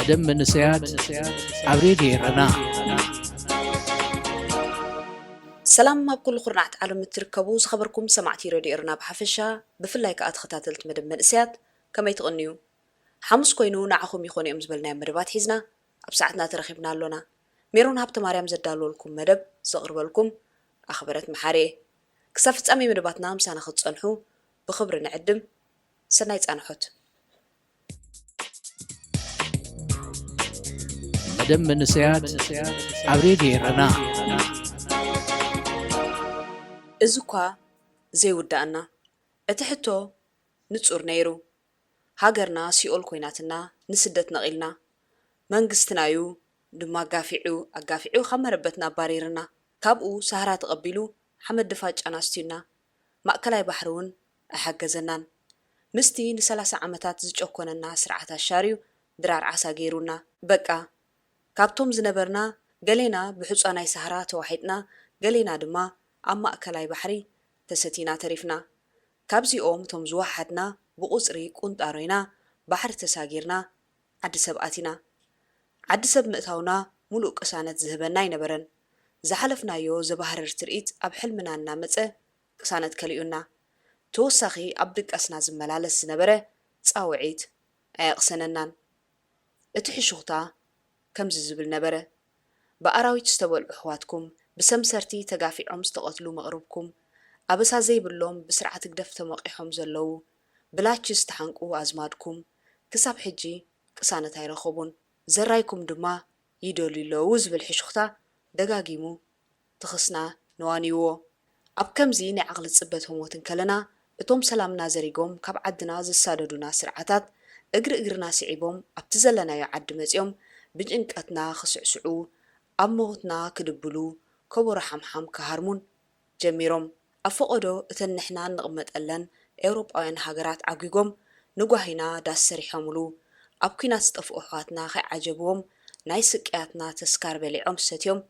ደም መንእሰያት ኣብ ሬድዮ ኤረና። ሰላም ኣብ ኩሉ ኩርናዕት ዓለም እትርከቡ ዝኸበርኩም ሰማዕቲ ሬድዮ ኤረና ብሓፈሻ፣ ብፍላይ ከኣ ተኸታተልቲ መደብ መንእሰያት ከመይ ትቕንዩ? ሓሙስ ኮይኑ ንዓኹም ይኾኑ እዮም ዝበልናዮም መደባት ሒዝና ኣብ ሰዓትና ተረኺብና ኣሎና። ሜሮን ሃብተማርያም ዘዳለወልኩም መደብ ዘቕርበልኩም ኣኽበረት መሓሪ እየ። ክሳብ ፍጻሜ መደባትና ምሳና ክትጸንሑ ብኽብሪ ንዕድም። ሰናይ ጻንሖት። መደብ መንእሰያት ኣብ ሬድዮ ኤረና። እዚ እኳ ዘይውዳእና እቲ ሕቶ ንጹር ነይሩ። ሃገርና ሲኦል ኮይናትና ንስደት ነቒልና። መንግስትናዩ ድማ ኣጋፊዑ ኣጋፊዑ ካብ መረበትና ኣባሪርና። ካብኡ ሳህራ ተቐቢሉ ሓመድ ድፋጫና ኣስትዩና። ማእከላይ ባሕሪ እውን ኣይሓገዘናን። ምስቲ ንሰላሳ ዓመታት ዝጨኮነና ስርዓት ኣሻርዩ ድራር ዓሳ ገይሩና። በቃ ካብቶም ዝነበርና ገሌና ብሑጻ ናይ ሳህራ ተዋሒጥና፣ ገሌና ድማ ኣብ ማእከላይ ባሕሪ ተሰቲና ተሪፍና። ካብዚኦም እቶም ዝወሓድና ብቑጽሪ ቁንጣሮ ኢና ባሕሪ ተሳጊርና ዓዲ ሰብ ኣቲና። ዓዲ ሰብ ምእታውና ሙሉእ ቅሳነት ዝህበና ኣይነበረን። ዝሓለፍናዮ ዘባህርር ትርኢት ኣብ ሕልምና እናመጸ ቅሳነት ከሊኡና። ተወሳኺ ኣብ ድቃስና ዝመላለስ ዝነበረ ጻውዒት ኣየቕሰነናን። እቲ ሕሹኽታ ከምዚ ዝብል ነበረ፣ ብኣራዊት ዝተበልዑ ኣሕዋትኩም፣ ብሰምሰርቲ ተጋፊዖም ዝተቐትሉ መቕርብኩም፣ ኣበሳ ዘይብሎም ብስርዓት ህግደፍ ተመቒሖም ዘለዉ፣ ብላቺ ዝተሓንቁ ኣዝማድኩም ክሳብ ሕጂ ቅሳነት ኣይረኸቡን። ዘራይኩም ድማ ይደልዩ ኣለዉ ዝብል ሕሹኽታ ደጋጊሙ ትኽስና ነዋንይዎ። ኣብ ከምዚ ናይ ዓቕሊ ጽበት ህሞት እንከለና፣ እቶም ሰላምና ዘሪጎም ካብ ዓድና ዘሳደዱና ስርዓታት እግሪ እግርና ስዒቦም ኣብቲ ዘለናዮ ዓዲ መጺኦም ብጭንቀትና ክስዕስዑ፣ ኣብ ሞትና ክድብሉ፣ ከበሮ ሓምሓም ክሃርሙን ጀሚሮም። ኣብ ፈቐዶ እተን ንሕና እንቕመጠለን ኤውሮጳውያን ሃገራት ዓጒጎም ንጓሂና ዳስ ሰሪሖምሉ፣ ኣብ ኲናት ዝጠፍኡ ኣሕዋትና ከይዓጀብዎም ናይ ስቅያትና ተስካር በሊዖም ሰትዮም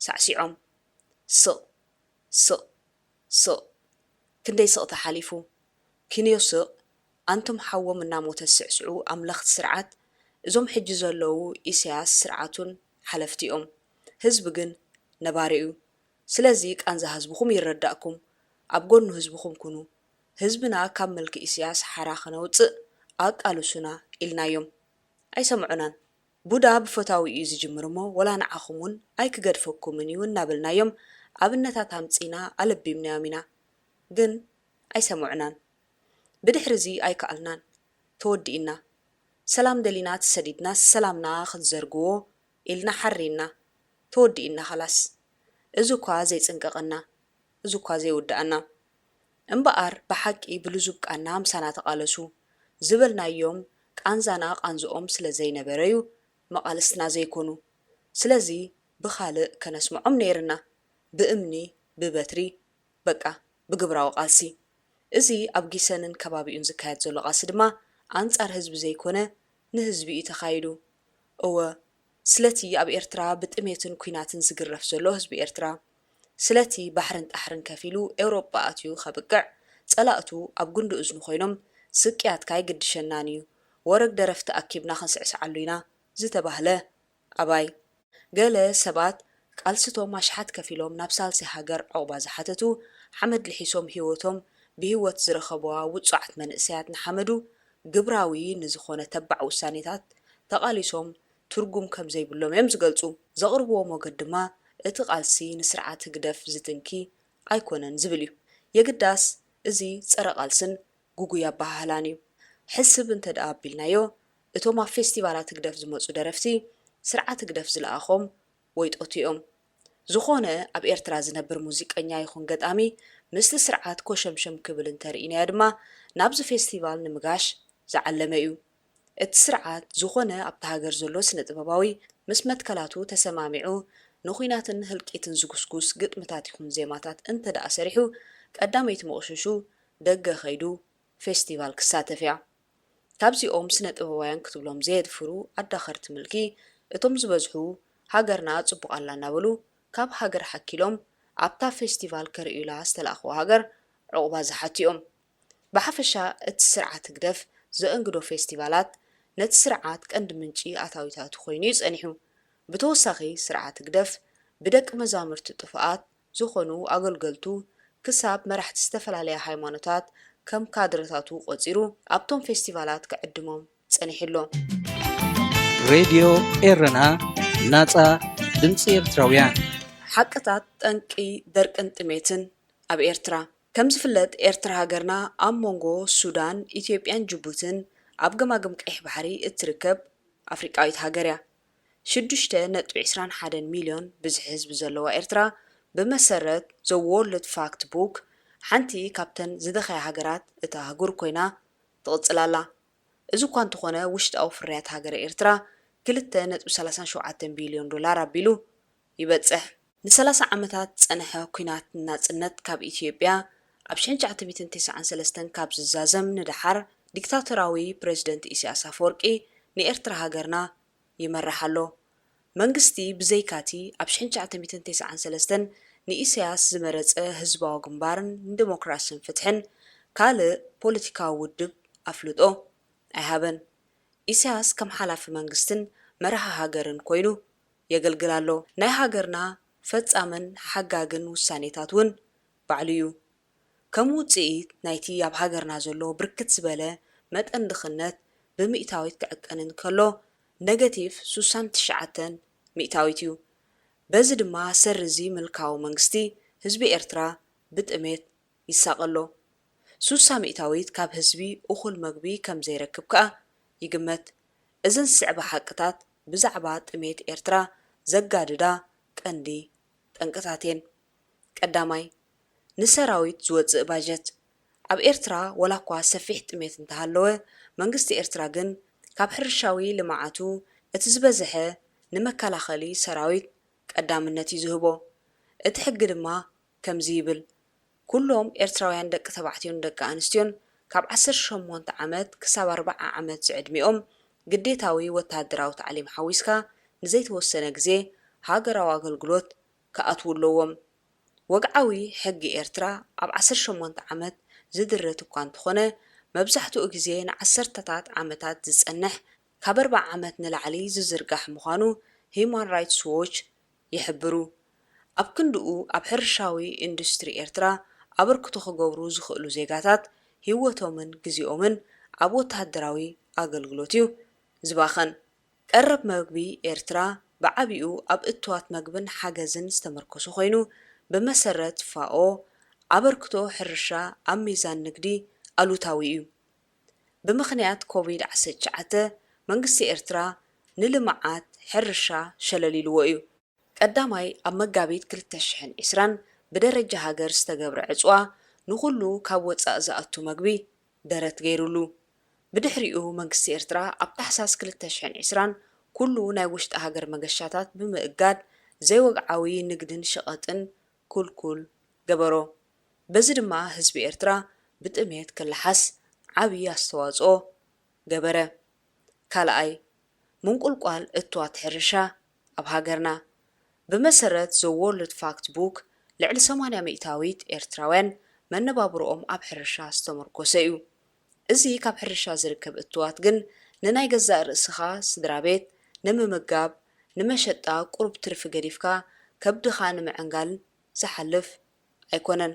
ሳዕሲዖም። ስቕ ስቕ ስቕ ክንደይ ስቕታ ሓሊፉ። ኪንዮ ስቕ ኣንቱም ሓዎም እናሞተ ዝስዕስዑ ኣምለኽቲ ስርዓት፣ እዞም ሕጂ ዘለዉ ኢሰያስ ስርዓቱን ሓለፍቲ እዮም። ህዝቢ ግን ነባሪ እዩ። ስለዚ ቃንዛ ህዝብኹም ይረዳእኩም። ኣብ ጎኑ ህዝብኹም ኩኑ። ህዝብና ካብ ምልኪ ኢሰያስ ሓራ ከነውጽእ ኣቃልሱና ኢልናዮም። ኣይሰምዑናን። ቡዳ ብፈታዊ እዩ ዝጅምር እሞ ወላ ንዓኹም እውን ኣይክገድፈኩምን እዩ እናበልናዮም ኣብነታት ኣምጺና ኣለቢምናዮም ኢና። ግን ኣይሰምዑናን። ብድሕሪ እዚ ኣይከኣልናን። ተወዲእና። ሰላም ደሊና ተሰዲድናስ ሰላምና ክንዘርግዎ ኢልና ሓሪና። ተወዲእና ኸላስ። እዚ እኳ ዘይጽንቀቐና። እዚ እኳ ዘይውድኣና። እምበኣር ብሓቂ ብልዙብ ቃና ምሳና ተቓለሱ ዝበልናዮም ቃንዛና ቃንዝኦም ስለ ዘይነበረዩ መቓልስትና ዘይኮኑ። ስለዚ ብኻልእ ከነስምዖም ነይርና። ብእምኒ፣ ብበትሪ፣ በቃ ብግብራዊ ቃልሲ። እዚ ኣብ ጊሰንን ከባቢኡን ዝካየድ ዘሎ ቃልሲ ድማ ኣንጻር ህዝቢ ዘይኮነ ንህዝቢ እዩ ተኻይዱ። እወ፣ ስለቲ ኣብ ኤርትራ ብጥሜትን ኲናትን ዝግረፍ ዘሎ ህዝቢ ኤርትራ፣ ስለቲ ባሕርን ጣሕርን ከፊሉ ኤውሮጳ ኣትዩ ከብቅዕ፣ ጸላእቱ ኣብ ጉንዲ እዝኑ ኮይኖም፣ ስቅያትካ ኣይግድሸናን እዩ፣ ወረግ ደረፍቲ ኣኪብና ክንስዕስዓሉ ኢና ዝተባህለ ኣባይ። ገለ ሰባት ቃልስቶም ኣሽሓት ከፊሎም ናብ ሳልሲ ሃገር ዑቕባ ዝሓተቱ፣ ሓመድ ልሒሶም ህይወቶም ብህይወት ዝረኸብዋ ውጹዓት መንእሰያት ንሓመዱ ግብራዊ ንዝኾነ ተባዕ ውሳኔታት ተቓሊሶም ትርጉም ከም ዘይብሎም እዮም ዝገልጹ። ዘቕርብዎ ሞገት ድማ እቲ ቃልሲ ንስርዓት ህግደፍ ዝትንኪ ኣይኮነን ዝብል እዩ። የግዳስ እዚ ጸረ ቃልስን ግጉይ ኣበሃህላን እዩ። ሕስብ እንተ ደኣ ኣቢልናዮ፣ እቶም ኣብ ፌስቲቫላት ህግደፍ ዝመጹ ደረፍቲ፣ ስርዓት ህግደፍ ዝለኣኾም ወይጦት እዮም። ዝኾነ ኣብ ኤርትራ ዝነብር ሙዚቀኛ ይኹን ገጣሚ፣ ምስቲ ስርዓት ኮሸምሸም ክብል እንተ ርኢናዮ ድማ፣ ናብዚ ፌስቲቫል ንምጋሽ ዝዓለመ እዩ። እቲ ስርዓት፣ ዝኾነ ኣብታ ሃገር ዘሎ ስነ-ጥበባዊ፣ ምስ መትከላቱ ተሰማሚዑ፣ ንኹናትን ህልቂትን ዝጉስጉስ ግጥምታት ይኹን ዜማታት እንተ ደኣ ሰሪሑ፣ ቀዳመይቲ መቑሸሹ ደገ ከይዱ ፌስቲቫል ክሳተፍ እያ። ካብዚኦም ስነ-ጥበባውያን ክትብሎም ዘየድፍሩ ኣዳኸርቲ ምልኪ፣ እቶም ዝበዝሑ ሃገርና ጽቡቕ ኣላ እናበሉ፣ ካብ ሃገር ሓኪሎም ኣብታ ፌስቲቫል ከርእዩላ ዝተላእኽዋ ሃገር ዑቕባ ዝሓቱ እዮም። ብሓፈሻ እቲ ስርዓት ህግደፍ ዘእንግዶ ፌስቲቫላት ነቲ ስርዓት ቀንዲ ምንጪ ኣታዊታቱ ኮይኑ እዩ ጸኒሑ። ብተወሳኺ፣ ስርዓት ህግደፍ ብደቂ መዛምርቱ ጥፉኣት ዝኾኑ ኣገልገልቱ ክሳብ መራሕቲ ዝተፈላለያ ሃይማኖታት ከም ካድረታቱ ቆጺሩ ኣብቶም ፌስቲቫላት ክዕድሞም ጸኒሑ ኣሎ። ሬድዮ ኤረና፣ ናጻ ድምጺ ኤርትራውያን። ሓቅታት ጠንቂ ደርቅን ጥሜትን ኣብ ኤርትራ። ከም ዝፍለጥ፣ ኤርትራ ሃገርና ኣብ መንጎ ሱዳን፣ ኢትዮጵያን ጅቡትን ኣብ ገማግም ቀይሕ ባሕሪ እትርከብ ኣፍሪቃዊት ሃገር እያ። ሽዱሽተ ነጥቢ ዕስራን ሓደን ሚልዮን ብዝሒ ህዝቢ ዘለዋ ኤርትራ፣ ብመሰረት The World Factbook፣ ሓንቲ ካብተን ዝደኸያ ሃገራት እታ ኣህጉር ኮይና ትቕጽል ኣላ። እዚ እኳ እንተኾነ፣ ውሽጣዊ ፍርያት ሃገረ ኤርትራ ክልተ ነጥቢ ሰላሳን ሸውዓተን ቢልዮን ዶላር ኣቢሉ ይበጽሕ። ንሰላሳ ዓመታት ዝጸንሐ ኲናት ናጽነት ካብ ኢትዮጵያ ኣብ ሽሕን ትሽዓተ ሚእትን ተስዓን ሰለስተን ካብ ዝዛዘም ንደሓር፣ ዲክታቶራዊ ፕረዚደንት ኢሳያስ ኣፈወርቂ ንኤርትራ ሃገርና ይመርሕ ኣሎ። መንግስቲ ብዘይካቲ ኣብ ሽሕን ትሽዓተ ሚእትን ተስዓን ሰለስተን ንኢሳያስ ዝመረጸ ህዝባዊ ግንባርን ንደሞክራስን ፍትሕን ካልእ ፖለቲካዊ ውድብ ኣፍልጦ ኣይሃበን። ኢሳያስ ከም ሓላፊ መንግስትን መራሒ ሃገርን ኮይኑ የገልግል ኣሎ። ናይ ሃገርና ፈጻምን ሓጋግን ውሳኔታት እውን ባዕሉ እዩ። ከም ውጽኢት ናይቲ ኣብ ሃገርና ዘሎ ብርክት ዝበለ መጠን ድኽነት ብሚእታዊት ክዕቀን እንከሎ፣ ነገቲቭ ሱሳን ትሽዓተን ሚእታዊት እዩ። በዚ ድማ ሰሪ እዚ ምልካዊ መንግስቲ ህዝቢ ኤርትራ ብጥሜት ይሳቐ ኣሎ። ሱሳ ሚእታዊት ካብ ህዝቢ እኹል መግቢ ከም ዘይረክብ ከኣ ይግመት። እዘን ዝስዕባ ሓቅታት ብዛዕባ ጥሜት ኤርትራ ዘጋድዳ ቀንዲ ጠንቅታት እየን። ቀዳማይ፣ ንሰራዊት ዝወጽእ ባጀት። ኣብ ኤርትራ ዋላ እኳ ሰፊሕ ጥሜት እንተሃለወ፣ መንግስቲ ኤርትራ ግን ካብ ሕርሻዊ ልምዓቱ እቲ ዝበዝሐ ንመከላኸሊ ሰራዊት ቀዳምነት እዩ ዝህቦ። እቲ ሕጊ ድማ ከምዚ ይብል፣ ኩሎም ኤርትራውያን ደቂ ተባዕትዮን ደቂ ኣንስትዮን ካብ ዓሰርተ ሸሞንተ ዓመት ክሳብ ኣርብዓ ዓመት ዝዕድሚኦም ግዴታዊ ወተሃደራዊ ታዕሊም ሓዊስካ ንዘይተወሰነ ግዜ ሃገራዊ ኣገልግሎት ክኣትዉ ኣለዎም። ወግዓዊ ሕጊ ኤርትራ ኣብ ዓሰርተ ሸሞንተ ዓመት ዝድርት እኳ እንተኾነ፣ መብዛሕትኡ ግዜ ንዓሰርተታት ዓመታት ዝጸንሕ፣ ካብ ኣርብዓ ዓመት ንላዕሊ ዝዝርጋሕ ምዃኑ ሂዩማን ራይትስ ዎች ይሕብሩ። ኣብ ክንድኡ፣ ኣብ ሕርሻዊ ኢንዱስትሪ ኤርትራ ኣበርክቶ ክገብሩ ዝኽእሉ ዜጋታት ህይወቶምን ግዜኦምን ኣብ ወተሃደራዊ ኣገልግሎት እዩ ዝባኸን። ቀረብ መግቢ ኤርትራ ብዓቢኡ ኣብ እትዋት መግብን ሓገዝን ዝተመርኮሰ ኮይኑ፣ ብመሰረት ፋኦ፣ ኣበርክቶ ሕርሻ ኣብ ሚዛን ንግዲ ኣሉታዊ እዩ። ብምኽንያት ኮቪድ ዓሰርተ ትሽዓተ፣ መንግስቲ ኤርትራ ንልምዓት ሕርሻ ሸለል ኢልዎ እዩ። ቀዳማይ፣ ኣብ መጋቢት ክልተ ሽሕን ዕስራን ብደረጃ ሃገር ዝተገብረ ዕጽዋ ንኹሉ ካብ ወጻእ ዝኣቱ መግቢ ደረት ገይሩሉ። ብድሕሪኡ መንግስቲ ኤርትራ ኣብ ታሕሳስ ክልተ ሽሕን ዕስራን ኩሉ ናይ ውሽጢ ሃገር መገሻታት ብምእጋድ ዘይወግዓዊ ንግድን ሸቐጥን ኩልኩል ገበሮ። በዚ ድማ ህዝቢ ኤርትራ ብጥሜት ክለሓስ ዓቢ ኣስተዋጽኦ ገበረ። ካልኣይ፣ ምንቁልቋል እትዋት ሕርሻ ኣብ ሃገርና። ብመሰረት The World Factbook፣ ልዕሊ ሰማንያ ሚእታዊት ኤርትራውያን መነባብሮኦም ኣብ ሕርሻ ዝተመርኮሰ እዩ። እዚ ካብ ሕርሻ ዝርከብ እትዋት ግን ንናይ ገዛእ ርእስኻ ስድራ ቤት ንምምጋብ፣ ንመሸጣ ቁሩብ ትርፊ ገዲፍካ ከብድኻ ንምዕንጋል ዝሓልፍ ኣይኮነን።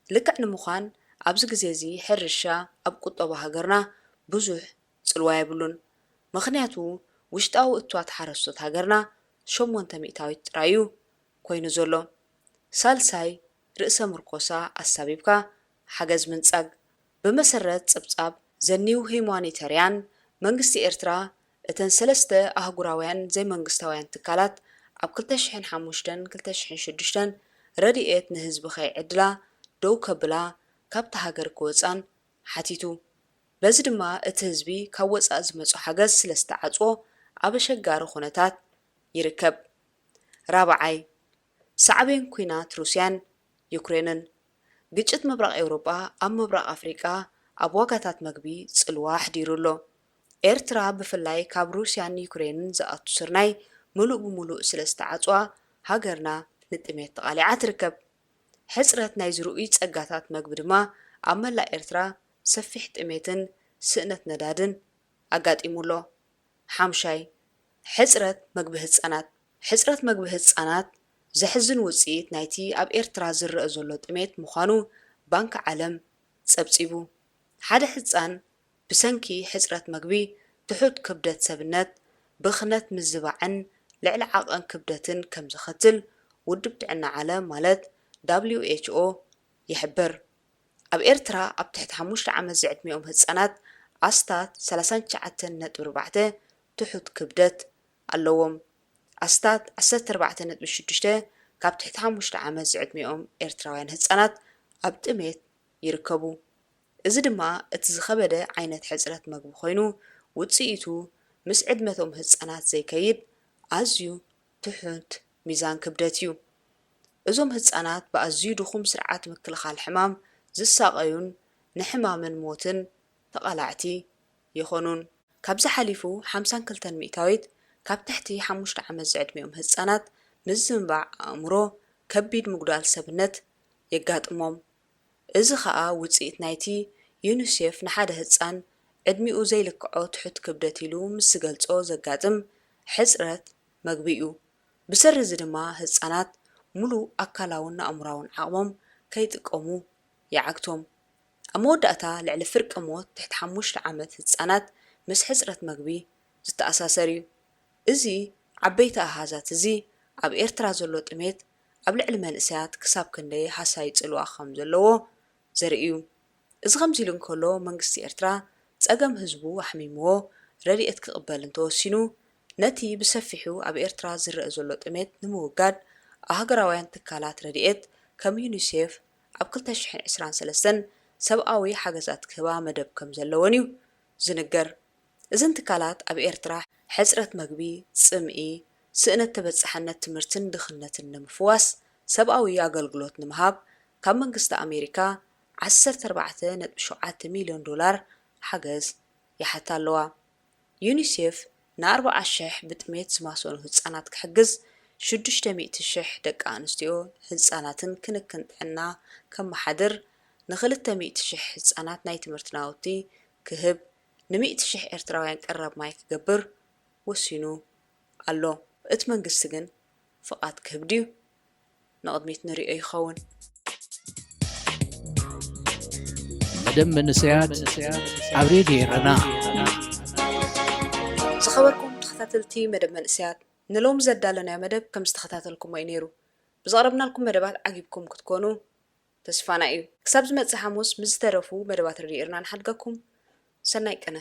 ልክዕ ንምዃን፣ ኣብዚ ግዜ እዚ ሕርሻ ኣብ ቁጠባ ሃገርና ብዙሕ ጽልዋ የብሉን። ምኽንያቱ፣ ውሽጣዊ እትዋት ሓረስቶት ሃገርና ሸሞንተ ሚእታዊት ጥራይ እዩ ኮይኑ ዘሎ። ሳልሳይ፣ ርእሰ ምርኮሳ ኣሳቢብካ ሓገዝ ምንጻግ። ብመሰረት ጸብጻብ ዘ ኒው ሂዩማኒተርያን፣ መንግስቲ ኤርትራ እተን ሰለስተ ኣህጉራውያን ዘይመንግስታውያን ትካላት ኣብ ክልተ ሽሕን ሓሙሽተን ክልተ ሽሕን ሽዱሽተን ረድኤት ንህዝቢ ከይዕድላ ደው ከብላ፣ ካብታ ሃገር ክወጻን ሓቲቱ። በዚ ድማ እቲ ህዝቢ ካብ ወጻኢ ዝመጾ ሓገዝ ስለ ዝተዓጽዎ ኣብ ኣሸጋሪ ኩነታት ይርከብ። ራብዓይ፣ ሳዕቤን ኲናት ሩስያን ዩክሬንን። ግጭት ምብራቕ ኤውሮጳ ኣብ ምብራቕ ኣፍሪቃ ኣብ ዋጋታት መግቢ ጽልዋ ኣሕዲሩ ኣሎ። ኤርትራ ብፍላይ ካብ ሩስያን ዩክሬንን ዝኣቱ ስርናይ ምሉእ ብምሉእ ስለ ዝተዓጽዋ ሃገርና ንጥሜት ተቓሊዓ ትርከብ። ሕጽረት ናይ ዝርኡይ ጸጋታት መግቢ ድማ ኣብ መላእ ኤርትራ ሰፊሕ ጥሜትን ስእነት ነዳድን ኣጋጢሙ ኣሎ። ሓምሻይ፣ ሕጽረት መግቢ ህጻናት። ሕጽረት መግቢ ህጻናት ዘሕዝን ውጽኢት ናይቲ ኣብ ኤርትራ ዝረኣ ዘሎ ጥሜት ምዃኑ ባንኪ ዓለም ጸብጺቡ። ሓደ ህጻን ብሰንኪ ሕጽረት መግቢ፣ ትሑት ክብደት ሰብነት፣ ብኽነት ምዝባዕን ልዕሊ ዓቐን ክብደትን ከም ዘኸትል ውድብ ጥዕና ዓለም ማለት ደብሊው ኤች ኦ ይሕብር። ኣብ ኤርትራ ኣብ ትሕቲ ሓሙሽተ ዓመት ዝዕድሚኦም ህጻናት ኣስታት ሰላሳን ትሽዓተን ነጥቢ ኣርባዕተ ትሑት ክብደት ኣለዎም። ኣስታት ዓሰርተ ኣርባዕተ ነጥቢ ሽዱሽተ ካብ ትሕቲ ሓሙሽተ ዓመት ዝዕድሚኦም ኤርትራውያን ህጻናት ኣብ ጥሜት ይርከቡ። እዚ ድማ እቲ ዝኸበደ ዓይነት ሕጽረት መግቢ ኮይኑ፣ ውጽኢቱ ምስ ዕድመቶም ህጻናት ዘይከይድ ኣዝዩ ትሑት ሚዛን ክብደት እዩ። እዞም ህጻናት ብኣዝዩ ድኹም ስርዓት ምክልኻል ሕማም ዝሳቐዩን ንሕማምን ሞትን ተቓላዕቲ ይኾኑን። ካብዚ ሓሊፉ ሓምሳን ክልተን ሚእታዊት ካብ ትሕቲ ሓሙሽተ ዓመት ዝዕድሚኦም ህጻናት ምዝንባዕ ኣእምሮ፣ ከቢድ ምጉዳል ሰብነት የጋጥሞም። እዚ ኸኣ ውጽኢት ናይቲ ዩኒሴፍ ንሓደ ህጻን ዕድሚኡ ዘይልክዖ ትሑት ክብደት ኢሉ ምስ ዝገልጾ ዘጋጥም ሕጽረት መግቢ እዩ። ብሰሪ እዚ ድማ ህጻናት ምሉእ ኣካላውን ኣእምሮኣውን ዓቕሞም ከይጥቀሙ ይዓግቶም። ኣብ መወዳእታ ልዕሊ ፍርቂ ሞት ትሕቲ ሓሙሽተ ዓመት ህጻናት ምስ ሕጽረት መግቢ ዝተኣሳሰር እዩ። እዚ ዓበይቲ ኣሃዛት እዚ ኣብ ኤርትራ ዘሎ ጥሜት ኣብ ልዕሊ መንእሰያት ክሳብ ክንደይ ሃሳዪ ጽልዋ ከም ዘለዎ ዘርኢ እዩ። እዚ ከምዚ ኢሉ እንከሎ መንግስቲ ኤርትራ ጸገም ህዝቡ ኣሕሚምዎ ረድኤት ክቕበል እንተወሲኑ ነቲ ብሰፊሑ ኣብ ኤርትራ ዝረኣ ዘሎ ጥሜት ንምውጋድ ኣህጉራውያን ትካላት ረድኤት ከም ዩኒሴፍ ኣብ ክልተ ሽሕን ዕስራን ሰለስተን ሰብኣዊ ሓገዛት ክህባ መደብ ከም ዘለወን እዩ ዝንገር። እዘን ትካላት ኣብ ኤርትራ ሕጽረት መግቢ፣ ጽምኢ፣ ስእነት ተበጻሕነት ትምህርትን ድኽነትን ንምፍዋስ ሰብኣዊ ኣገልግሎት ንምሃብ ካብ መንግስቲ ኣሜሪካ ዓሰርተ ኣርባዕተ ነጥቢ ሸውዓተ ሚልዮን ዶላር ሓገዝ ይሓታ ኣለዋ። ዩኒሴፍ ንኣርብዓ ሽሕ ብጥሜት ዝማሰኑ ህጻናት ክሕግዝ፣ ሽዱሽተ ሚእቲ ሽሕ ደቂ ኣንስትዮ ህጻናትን ክንክን ጥዕና ከመሓድር፣ ንኽልተ ሚእቲ ሽሕ ህጻናት ናይ ትምህርቲ ናውቲ ክህብ፣ ንሚእቲ ሽሕ ኤርትራውያን ቀረብ ማይ ክገብር ወሲኑ ኣሎ። እቲ መንግስቲ ግን ፍቓድ ክህብ ድዩ? ንቕድሚት ንሪኦ ይኸውን። መደብ መንእሰያት ኣብ ሬድዮ ኤረና። ዝኸበርኩም ተኸታተልቲ መደብ መንእሰያት፣ ንሎሚ ዘዳለናዮ መደብ ከም ዝተኸታተልኩሞ እዩ ነይሩ። ብዘቕረብናልኩም መደባት ዓጊብኩም ክትኮኑ ተስፋና እዩ። ክሳብ ዝመጽእ ሓሙስ ምስ ዝተረፉ መደባት ሬድዮ ኤረና ንሓድገኩም። ሰናይ ቅነ።